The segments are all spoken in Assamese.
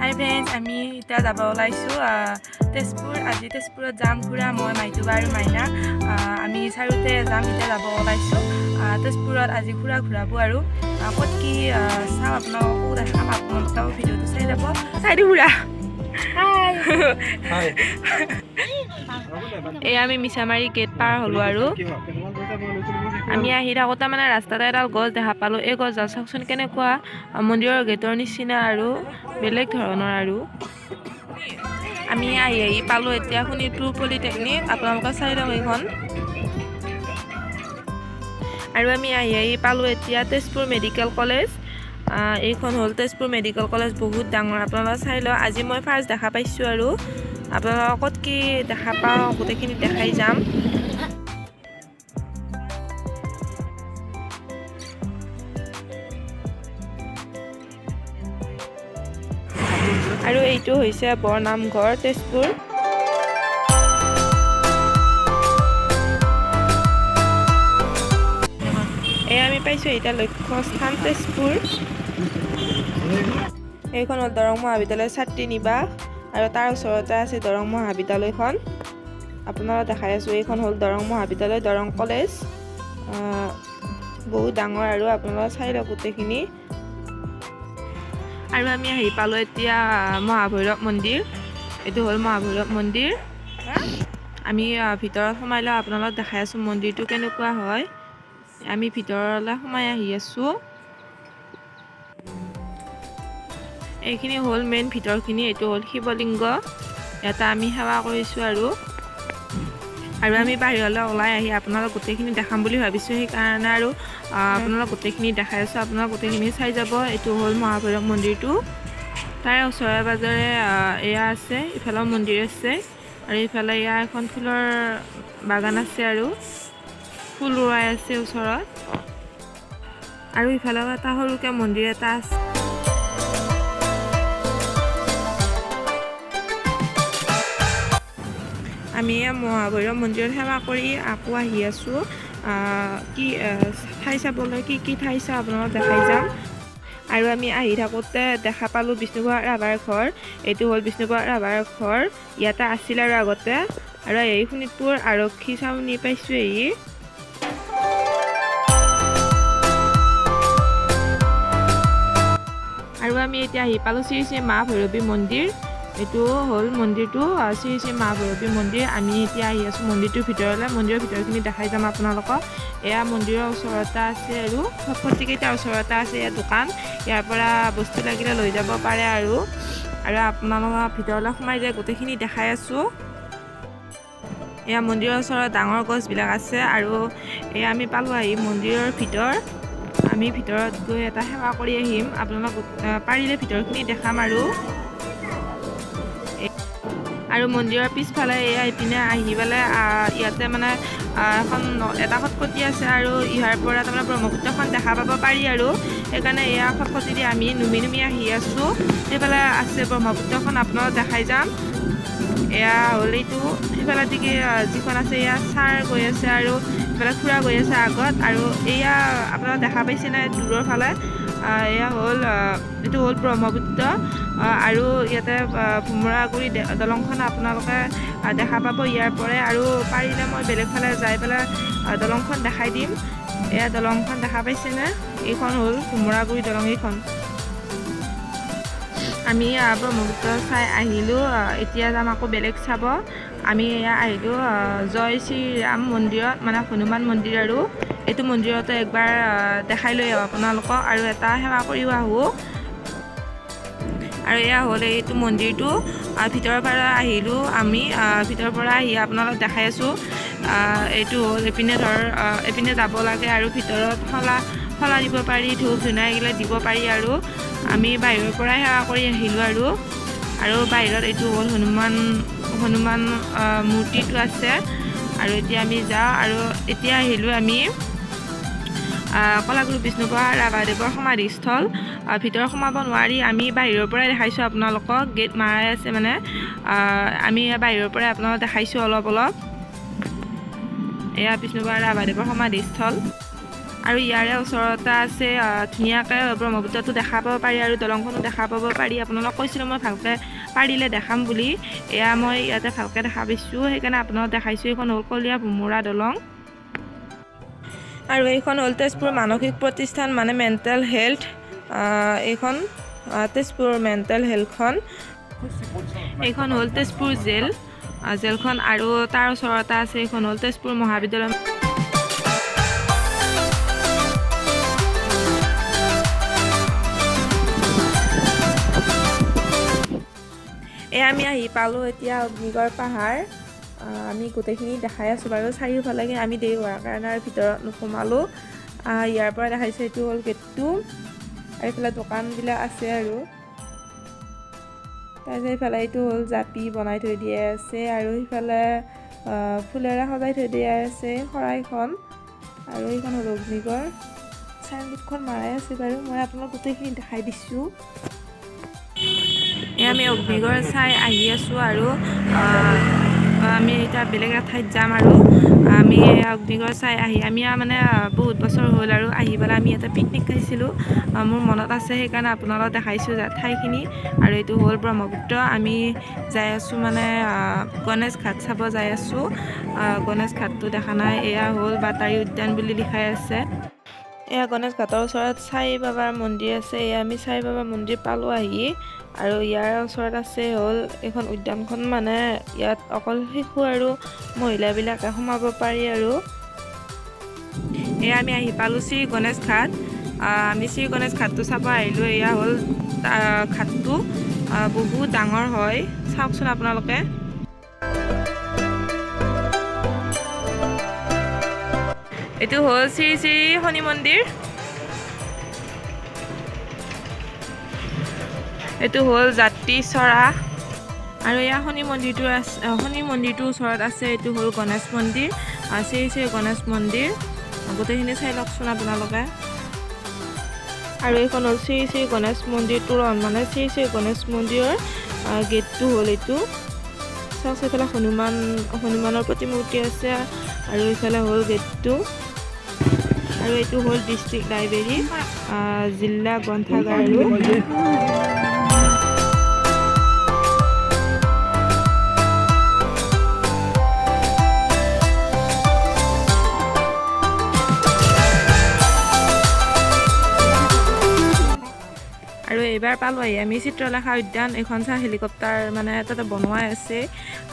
হাই ফ্ৰেণ্ডছ, আমি এতিয়া যাব ওলাইছোঁ তেজপুৰ। আজি তেজপুৰত যাম খুৰা, মই, মাইতুবা আৰু মাইনা। আমি চাৰিওতে যাম। এতিয়া যাব ওলাইছোঁ তেজপুৰত। আজি খুৰা ঘূৰাব আৰু ক'ত কি চাওঁ, আপোনালোককো দেখাম। আপোনালোকেও ভিডিঅ'টো চাই যাব। চাই দিওঁ খুৰা। হাই। এই আমি মিছামাৰী গেট পাৰ হ'লোঁ আৰু আমি আহি থাকোঁতে মানে ৰাস্তাতে এডাল গছ দেখা পালোঁ। এই গছডাল চাওকচোন কেনেকুৱা, মন্দিৰৰ গেটৰ নিচিনা আৰু বেলেগ ধৰণৰ। আৰু আমি আহি আহি পালোঁ এতিয়া শোণিতপুৰ পলিটেকনিক। আপোনালোকে চাই লওক এইখন। আৰু আমি আহি আহি পালোঁ এতিয়া তেজপুৰ মেডিকেল কলেজ। এইখন হ'ল তেজপুৰ মেডিকেল কলেজ, বহুত ডাঙৰ। আপোনালোকে চাই লওক। আজি মই ফাৰ্ষ্ট দেখা পাইছোঁ আৰু আপোনালোকক ক'ত কি দেখা পাওঁ গোটেইখিনি দেখাই যাম। আৰু এইটো হৈছে বৰনামঘৰ তেজপুৰ। এই আমি পাইছোঁ এতিয়া লক্ষ্যস্থান তেজপুৰ। এইখন হ'ল দৰং মহাবিদ্যালয় ছাত্ৰী নিবাস আৰু তাৰ ওচৰতে আছে দৰং মহাবিদ্যালয়খন। আপোনালোক দেখাই আছোঁ। এইখন হ'ল দৰং মহাবিদ্যালয়, দৰং কলেজ। বহুত ডাঙৰ আৰু আপোনালোকে চাই লওক গোটেইখিনি। আৰু আমি আহি পালোঁ এতিয়া মহাভৈৰৱ মন্দিৰ। এইটো হ'ল মহাভৈৰৱ মন্দিৰ। আমি ভিতৰত সোমাই লওঁ, আপোনালোক দেখাই আছোঁ মন্দিৰটো কেনেকুৱা হয়। আমি ভিতৰলৈ সোমাই আহি আছোঁ। এইখিনি হ'ল মেইন ভিতৰখিনি। এইটো হ'ল শিৱলিংগ, ইয়াতে আমি সেৱা কৰিছোঁ। আৰু আৰু আমি বাহিৰলৈ ওলাই আহি আপোনালোক গোটেইখিনি দেখাম বুলি ভাবিছোঁ, সেইকাৰণে আৰু আপোনালোক গোটেইখিনি দেখাই আছোঁ। আপোনালোক গোটেইখিনি চাই যাব। এইটো হ'ল মহাভৈৰৱ মন্দিৰটো। তাৰে ওচৰে পাজৰে এয়া আছে, ইফালেও মন্দিৰ আছে আৰু ইফালে এয়া এখন ফুলৰ বাগান আছে আৰু ফুল ৰোৱাই আছে ওচৰত। আৰু ইফালেও এটা সৰুকৈ মন্দিৰ এটা আছে। আমি মহাভৈৰৱ মন্দিৰত সেৱা কৰি আকৌ আহি আছোঁ। কি ঠাই চাবলৈ, কি কি ঠাই চাওঁ আপোনালোকক দেখাই যাম। আৰু আমি আহি থাকোঁতে দেখা পালোঁ বিষ্ণুপ্ৰসাদ ৰাভাৰ ঘৰ। এইটো হ'ল বিষ্ণুপ্ৰসাদ ৰাভাৰ ঘৰ, ইয়াতে আছিল আৰু আগতে। আৰু এই শোণিতপুৰ আৰক্ষী চাউনি পাইছোঁ আহি। আৰু আমি এতিয়া আহি পালোঁ শ্ৰী শ্ৰী মা ভৈৰৱী মন্দিৰ। এইটো হ'ল মন্দিৰটো, শ্ৰী শ্ৰী মা ভৈৰৱী মন্দিৰ। আমি এতিয়া আহি আছোঁ মন্দিৰটোৰ ভিতৰলৈ। মন্দিৰৰ ভিতৰখিনি দেখাই যাম আপোনালোকক। এয়া মন্দিৰৰ ওচৰতে আছে আৰু খটখটিকেইটাৰ ওচৰতে আছে এয়া দোকান। ইয়াৰ পৰা বস্তু লাগিলে লৈ যাব পাৰে। আৰু আৰু আপোনালোকৰ ভিতৰলৈ সোমাই যায় গোটেইখিনি দেখাই আছোঁ। এয়া মন্দিৰৰ ওচৰত ডাঙৰ গছবিলাক আছে। আৰু এয়া আমি পালোঁ আহি মন্দিৰৰ ভিতৰ। আমি ভিতৰত গৈ এটা সেৱা কৰি আহিম। আপোনালোক পাৰিলে ভিতৰখিনি দেখাম। আৰু আৰু মন্দিৰৰ পিছফালে এয়া ইপিনে আহি পেলাই ইয়াতে মানে এখন এটা খটখটি আছে আৰু ইয়াৰ পৰা তাৰমানে ব্ৰহ্মপুত্ৰখন দেখা পাব পাৰি। আৰু সেইকাৰণে এয়া খটখটি দি আমি নুমি নুমি আহি আছোঁ। সেইফালে আছে ব্ৰহ্মপুত্ৰখন, আপোনালোক দেখাই যাম। এয়া হ'ল এইটো সেইফালে দিকে যিখন আছে এয়া ছাৰ গৈ আছে আৰু এইফালে খুৰা গৈ আছে আগত। আৰু এয়া আপোনালোক দেখা পাইছেনে দূৰৰ ফালে? এয়া হ'ল এইটো হ'ল ব্ৰহ্মপুত্ৰ। আৰু ইয়াতে ভোমোৰাগুৰি দলংখন আপোনালোকে দেখা পাব ইয়াৰ পৰাই। আৰু পাৰিলে মই বেলেগ ফালে যাই পেলাই দলংখন দেখাই দিম। এয়া দলংখন দেখা পাইছেনে? এইখন হ'ল ভোমোৰাগুৰি দলং এইখন। আমি ব্ৰহ্মপুত্ৰ চাই আহিলোঁ। এতিয়া যাম আকৌ বেলেগ চাব। আমি এয়া আহিলোঁ জয় শ্ৰীৰাম মন্দিৰত, মানে হনুমান মন্দিৰ। আৰু এইটো মন্দিৰতে একবাৰ দেখাই লৈ আহোঁ আপোনালোকক আৰু এটা সেৱা কৰিও আহোঁ। আৰু এয়া হ'ল এইটো মন্দিৰটো। ভিতৰৰ পৰা আহিলোঁ আমি। ভিতৰৰ পৰা আহি আপোনালোক দেখাই আছোঁ। এইটো হ'ল এইপিনে ধৰ এইপিনে যাব লাগে আৰু ভিতৰত শলা শলা দিব পাৰি, ধূপ ধূনা এইগিলা দিব পাৰি। আৰু আমি বাহিৰৰ পৰাই সেৱা কৰি আহিলোঁ। আৰু আৰু বাহিৰত এইটো হ'ল হনুমান হনুমান মূৰ্তিটো আছে। আৰু এতিয়া আমি যাওঁ। আৰু এতিয়া আহিলোঁ আমি কলাগুৰু বিষ্ণুপ্ৰসাদ ৰাভাদেৱৰ সমাধিস্থল। ভিতৰত সোমাব নোৱাৰি, আমি বাহিৰৰ পৰাই দেখাইছোঁ আপোনালোকক। গেট মাৰাই আছে মানে, আমি বাহিৰৰ পৰাই আপোনালোকক দেখাইছোঁ অলপ অলপ। এয়া বিষ্ণুপ্ৰসাদ ৰাভাদেৱৰ সমাধিস্থল। আৰু ইয়াৰে ওচৰতে আছে ধুনীয়াকৈ ব্ৰহ্মপুত্ৰটো দেখা পাব পাৰি আৰু দলংখনো দেখা পাব পাৰি। আপোনালোক কৈছিলোঁ মই ভালকৈ পাৰিলে দেখাম বুলি, এয়া মই ইয়াতে ভালকৈ দেখা পাইছোঁ, সেইকাৰণে আপোনালোক দেখাইছোঁ। এইখন হ'ল কলীয়া ভোমোৰা দলং। আৰু এইখন হ'ল তেজপুৰ মানসিক প্ৰতিষ্ঠান মানে মেণ্টেল হেল্থ। এইখন তেজপুৰ মেণ্টেল হেল্থখন। এইখন হ'ল তেজপুৰ জেল, জেলখন। আৰু তাৰ ওচৰতে আছে এইখন হ'ল তেজপুৰ মহাবিদ্যালয়। এয়া আমি আহি পালোঁ এতিয়া অগ্নিগড় পাহাৰ। আমি গোটেইখিনি দেখাই আছোঁ বাৰু চাৰিওফালে, আমি দেৰি হোৱাৰ কাৰণে আৰু ভিতৰত নোসোমালোঁ। ইয়াৰ পৰা দেখাইছোঁ এইটো হ'ল গেটটো, আৰু এইফালে দোকানবিলাক আছে। আৰু তাৰপিছত এইফালে এইটো হ'ল জাপি বনাই থৈ দিয়া আছে, আৰু সিফালে ফুলেৰে সজাই থৈ দিয়া আছে শৰাইখন। আৰু এইখন হ'ল অগ্নিগড়। চাইনবোৰ্ডখন মাৰাই আছে বাৰু, মই আপোনাক গোটেইখিনি দেখাই দিছোঁ। এয়া আমি অগ্নিগড় চাই আহি আছোঁ আৰু আমি এতিয়া বেলেগ এঠাইত যাম। আৰু আমি অগ্নিগড় চাই আহি আমি মানে বহুত বছৰ হ'ল আৰু আহি পেলাই আমি ইয়াতে পিকনিক খাইছিলোঁ, মোৰ মনত আছে, সেইকাৰণে আপোনালোকক দেখাইছোঁ ঠাইখিনি। আৰু এইটো হ'ল ব্ৰহ্মপুত্ৰ। আমি যাই আছোঁ মানে গণেশ ঘাট চাব যাই আছোঁ। গণেশ ঘাটটো দেখা নাই। এয়া হ'ল বাটাৰী উদ্যান বুলি লিখাই আছে। এয়া গণেশ ঘাটৰ ওচৰত সাই বাবাৰ মন্দিৰ আছে। এয়া আমি সাই বাবাৰ মন্দিৰ পালোঁ আহি। আৰু ইয়াৰ ওচৰত আছে হ'ল এইখন উদ্যানখন, মানে ইয়াত অকল শিশু আৰু মহিলাবিলাকে সোমাব পাৰি। আৰু এয়া আমি আহি পালোঁ শ্ৰী গণেশ ঘাট। আমি শ্ৰী গণেশ ঘাটটো চাব আহিলোঁ। এয়া হ'ল ঘাটটো, বহুত ডাঙৰ হয়, চাওকচোন আপোনালোকে। এইটো হ'ল শ্ৰী শ্ৰী শনি মন্দিৰ। এইটো হ'ল জাতি চৰা। আৰু এয়া শনি মন্দিৰটো আছে, শনি মন্দিৰটোৰ ওচৰত আছে এইটো হ'ল গণেশ মন্দিৰ, শ্ৰী শ্ৰী গণেশ মন্দিৰ। গোটেইখিনি চাই লওকচোন আপোনালোকে। আৰু এইখন হ'ল শ্ৰী শ্ৰী গণেশ মন্দিৰ তোৰণ, মানে শ্ৰী শ্ৰী গণেশ মন্দিৰৰ গেটটো হ'ল এইটো। চাওক, সেইফালে হনুমানৰ প্ৰতিমূৰ্তি আছে, আৰু এইফালে হ'ল গেটটো। আৰু এইটো হ'ল ডিষ্ট্ৰিক্ট লাইব্ৰেৰী, জিলা গ্ৰন্থাগাৰ। আৰু এইবাৰ পালোঁ আহি আমি চিত্ৰলেখা উদ্যান। এইখন চাহ হেলিকপ্টাৰ মানে তাতে বনোৱাই আছে।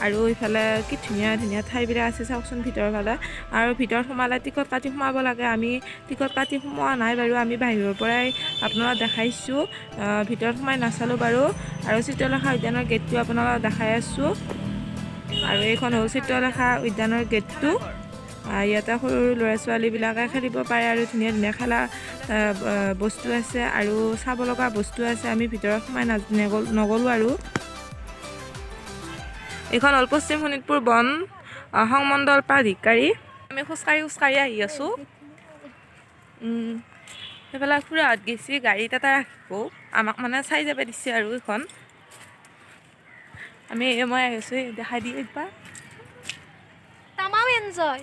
আৰু ইফালে কি ধুনীয়া ধুনীয়া ঠাইবিলাক আছে চাওকচোন ভিতৰৰ ফালে। আৰু ভিতৰত সোমালে টিকট কাটি সোমাব লাগে, আমি টিকট কাটি সোমোৱা নাই বাৰু, আমি বাহিৰৰ পৰাই আপোনালোক দেখাইছোঁ, ভিতৰত সোমাই নাচালোঁ বাৰু। আৰু চিত্ৰলেখা উদ্যানৰ গেটটো আপোনালোকক দেখাই আছোঁ। আৰু এইখন হ'ল চিত্ৰলেখা উদ্যানৰ গেটটো। ইয়াতে সৰু সৰু ল'ৰা ছোৱালীবিলাকে খেলিব পাৰে আৰু ধুনীয়া ধুনীয়া খেলা বস্তু আছে আৰু চাব লগা বস্তু আছে। আমি ভিতৰত সোমাই নগ'লোঁ। আৰু এইখন হ'ল পশ্চিম শোণিতপুৰ বন সংমণ্ডল প্ৰাধিকাৰী। আমি খোজকাঢ়ি খোজকাঢ়ি আহি আছোঁ। সেইফালে খুৰাহঁত গৈছে গাড়ীত এটা ৰাখিব, আমাক মানে চাই যাব দিছে। আৰু এইখন আমি মই আহিছোঁ, দেখাই দি একবাৰ। তামাম এনজয়,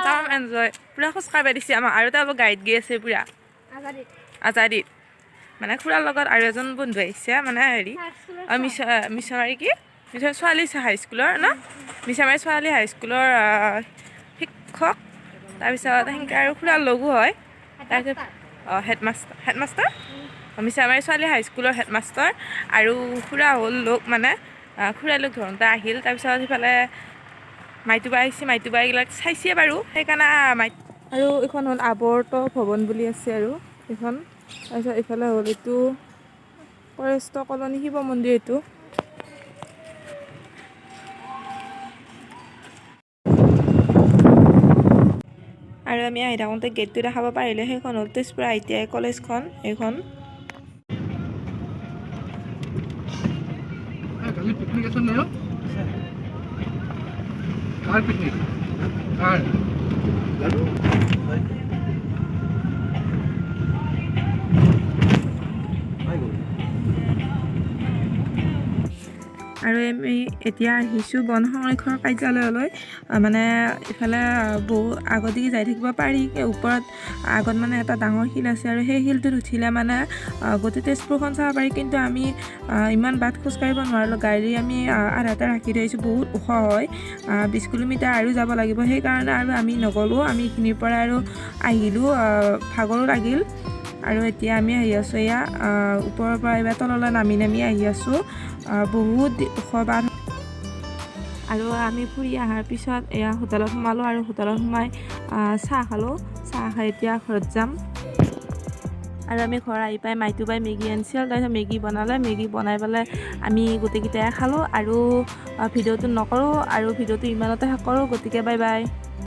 তামাম এনজয়, পূৰা খোজকাঢ়িব দিছে আমাক। আৰু তেওঁলোক গাড়ীত গৈ আছে পূৰা আজাদীত, মানে খুৰাৰ লগত আৰু এজন বন্ধু আহিছে, মানে হেৰি মিছামাৰী কি মিছামাৰী ছোৱালী হাইস্কুলৰ ন, মিছামাৰী ছোৱালী হাইস্কুলৰ শিক্ষক। তাৰপিছত সেনেকৈ আৰু খুৰাৰ লগো হয়। তাৰপিছত হেডমাষ্টাৰ মিছামাৰী ছোৱালী হাইস্কুলৰ হেডমাষ্টাৰ। আৰু খুৰা হ'ল লোক, মানে খুৰাই লোক ধৰোঁতে আহিল। তাৰপিছত সিফালে মাইতুবা আহিছে, মাইতুবা এইবিলাক চাইছে বাৰু, সেইকাৰণে মাই। আৰু এইখন হ'ল আৱৰ্ত ভৱন বুলি আছে আৰু এইখন। তাৰপিছত এইফালে হ'ল এইটো ফৰেষ্ট কলনী শিৱ মন্দিৰ এইটো। আৰু আমি আহি থাকোঁতে গেটটো দেখাব পাৰিলে, সেইখন হ'ল তেজপুৰ ITI কলেজখন এইখন। পিকনিক আছে ন? কাৰ পিকনিক? কাৰ? আৰু আমি এতিয়া আহিছোঁ বন সংৰক্ষণ কাৰ্যালয়লৈ। মানে ইফালে বহু আগদিগি যাই থাকিব পাৰি। ওপৰত আগত মানে এটা ডাঙৰ শিল আছে আৰু সেই শিলটোত উঠিলে মানে গোটেই তেজপুৰখন চাব পাৰি। কিন্তু আমি ইমান বাট খোজকাঢ়িব নোৱাৰিলোঁ। গাড়ী আমি আধাতে ৰাখি থৈ আহিছোঁ। বহুত ওখ হয়, 20 কিলোমিটাৰ আৰু যাব লাগিব। সেইকাৰণে আৰু আমি নগ'লোঁ। আমি এইখিনিৰ পৰা আৰু আহিলোঁ, ভাগৰো লাগিল। আৰু এতিয়া আমি আহি আছোঁ, এয়া ওপৰৰ পৰা এইবাৰ তললৈ নামি নামি আহি আছোঁ। বহুত ওখ বাট। আৰু আমি ফুৰি অহাৰ পিছত এয়া হোটেলত সোমালোঁ আৰু হোটেলত সোমাই চাহ খালোঁ। চাহ খাই এতিয়া ঘৰত যাম। আৰু আমি ঘৰ আহি পাই মাইটো বাই মেগী আনিছিল। তাৰপিছত মেগী বনালে। মেগী বনাই পেলাই আমি গোটেইকেইটাই খালোঁ। আৰু ভিডিঅ'টো নকৰোঁ আৰু ভিডিঅ'টো ইমানতে শেষ কৰোঁ। গতিকে বাই বাই।